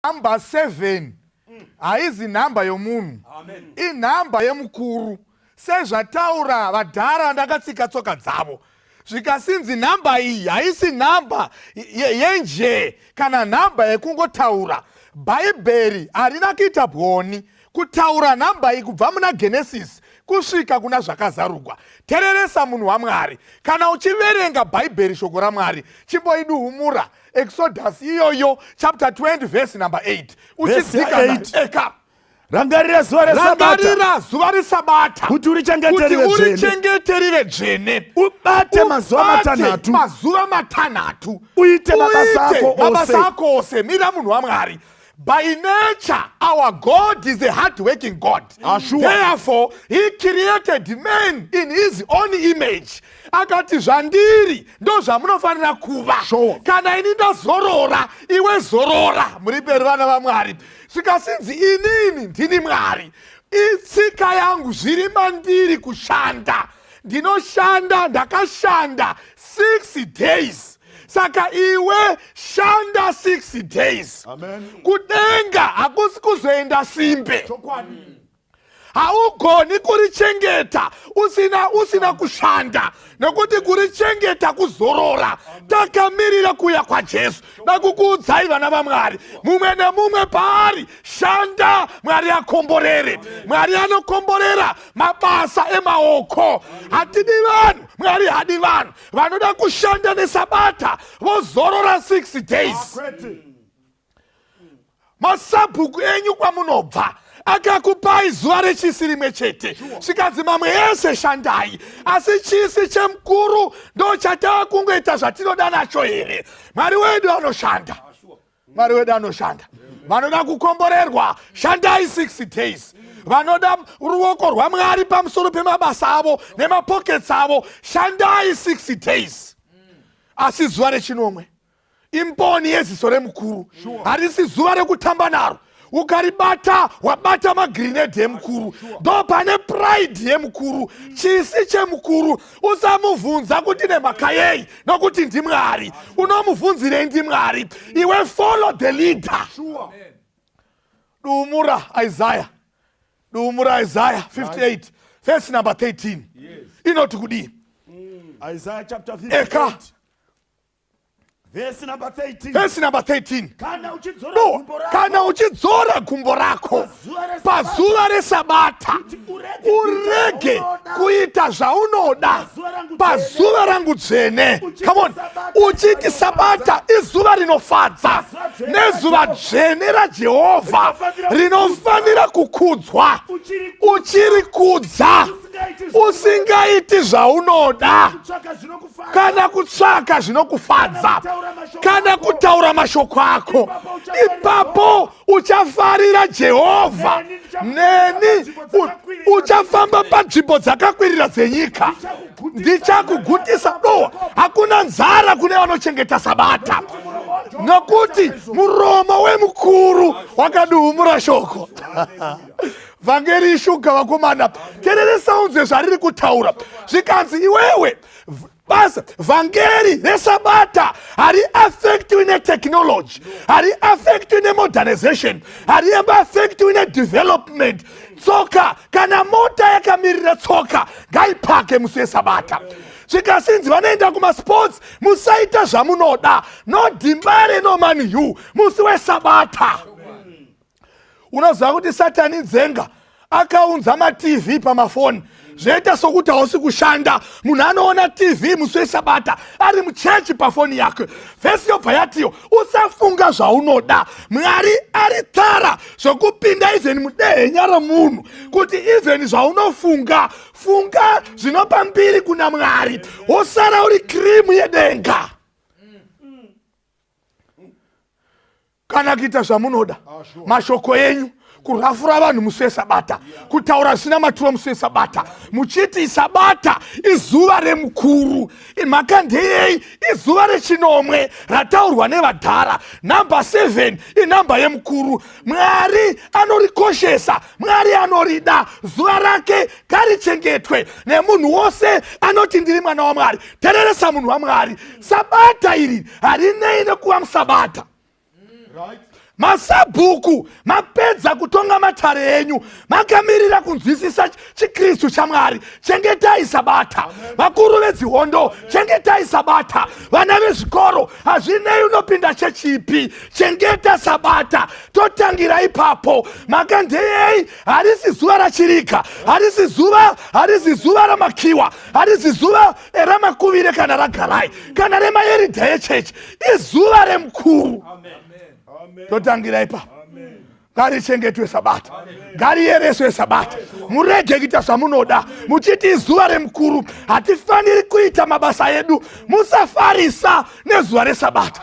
Number 7 haizi nhamba yomunhu, inhamba yemukuru. Sezvataura vadhara ndakatsika tsoka dzavo zvikasinzi nhamba iyi haisi nhamba yenjee kana nhamba yekungotaura. Bhaibheri harina kuita bwoni kutaura nhamba iyi kubva muna Genesis kusvika kuna Zvakazarugwa. Tereresa munhu waMwari, kana uchiverenga Bhaibheri shoko raMwari, chimboiduhumura Exodus iyoyo chapter 20 verse number 8 uchidzika eka. Rangarira zuva resabata. Rangarira zuva resabata. Kuti urichengete rive dzvene. Urichengete rive dzvene. Ubate mazuva matanhatu. Mazuva matanhatu. Uite mabasa ako ose. Mabasa ako ose. Mira munhu waMwari. By nature, our God is a hard-working God. Sure. Therefore, he created man in his own image. Akati zvandiri ndo zvamunofanira kuva. Sure. Kana ini ndazorora, iwe zorora. Muri peri vana vaMwari. Zvikasinzi inini ndini Mwari. Itsika yangu zviri mandiri kushanda. Ndinoshanda, ndakashanda 6 days. Saka iwe shanda 6 days. Amen. Kudenga hakusi kuzoenda simbe. Chokwadi. Haugoni kurichengeta usina kushanda, nekuti kurichengeta kuzorora. Takamirira kuuya kwaJesu. Dakukuudzai vana vaMwari, mumwe nemumwe paari shanda, Mwari akomborere. Mwari anokomborera mabasa emaoko. Hatidi vanhu, Mwari haadi vanhu vanoda kushanda nesabata vozorora 6 days. Masabhuku enyu kwamunobva akakupai zuva rechisi rimwe chete, zvikanzi mamwe ese shandai, asi chisi chemukuru ndo chatava kungoita zvatinoda nacho here? Mwari wedu anoshanda. Mwari wedu anoshanda. Vanoda kukomborerwa, shandai 6 days. Vanoda ruoko rwaMwari pamusoro pemabasa avo nemapokets avo, shandai 6 days. Asi zuva rechinomwe imboni yeziso remukuru, harisi zuva rekutamba naro. Ukaribata wabata magrinedhi emukuru. Ndo pane pride yemukuru, chisi chemukuru. Usamubvunza kuti nemhaka yei, nokuti ndiMwari. Unomubvunzirei? NdiMwari. Iwe follow the leader. Dumura Isaiah, dumura Isaiah 58 verse number 13. Inoti kudii? Isaiah chapter 58. Eka. Verse number 13. Verse number 13. Kana uchidzora No, gumbo rako, kana uchidzora gumbo rako pazuva resabata, urege kuita zvaunoda pazuva rangu dzvene. Come on. Uchiti sabata izuva rinofadza nezuva dzvene raJehovha rinofanira kukudzwa, uchirikudza usingaiti zvaunoda kana kutsvaka zvinokufadza kana kutaura mashoko ako. Ipapo uchafarira Jehovha, neni uchafamba panzvimbo dzakakwirira dzenyika. Ndichakugutisa. Dowa, hakuna nzara kune vanochengeta sabata, nokuti muromo wemukuru wakaduhumura shoko. Vhangeri ishuga vakomana, tereresa unzwe zvariri kutaura. Zvikanzi iwewe basa vhangeri resabata hariafectwi netechnology, hariafectwi nemodernization, hariafectwi nedevelopment. Tsoka, kana mota yakamirira tsoka ngaipake musi wesabata. Zvikasinzi vanoenda kumasports, musaita zvamunoda, no dhimbare no Man U musi wesabata. Unoziva kuti Satani dzenga akaunza maTV pamafoni, zvoita sokuti hausi kushanda. Munhu anoona TV musi wesabata ari muchechi pafoni yake. Vhesi yobva yatiyo usafunga zvaunoda. Mwari ari tara zvokupinda even mudehenya romunhu, kuti even zvaunofunga, funga zvinopa mbiri kuna Mwari, wosara uri kirimu yedenga. Kana kuita zvamunoda, mashoko enyu, kurafura vanhu musi wesabata, kutaura zvisina maturo musi wesabata, muchiti sabata izuva remukuru. Imhaka ndeyei? Izuva rechinomwe rataurwa nevadhara. Namba 7 inhamba yemukuru. Mwari anorikoshesa, Mwari anorida. Zuva rake ngarichengetwe nemunhu wose anoti ndiri mwana waMwari. Tereresa munhu waMwari, sabata iri harinei nekuva musabata. Right. Masabhuku mapedza kutonga matare enyu, makamirira kunzwisisa chiKristu chaMwari. Chengetai Sabata. Vakuru vedzihondo, chengetai Sabata. Vana vezvikoro, hazvinei unopinda chechipi, chengeta Sabata. Totangira ipapo. Mhaka ndeyei? Harisi zuva rachirika, harisi zuva, harisi zuva ramakiwa, harisi zuva ramakuvire kana ragarai kana remaeridha echechi, izuva remukuru. Totangira ipapo. Ngarichengetwe Sabata, ngariyereswe Sabata. Murege kuita zvamunoda muchiti izuva remukuru, hatifaniri kuita mabasa edu. Musafarisa nezuva reSabata.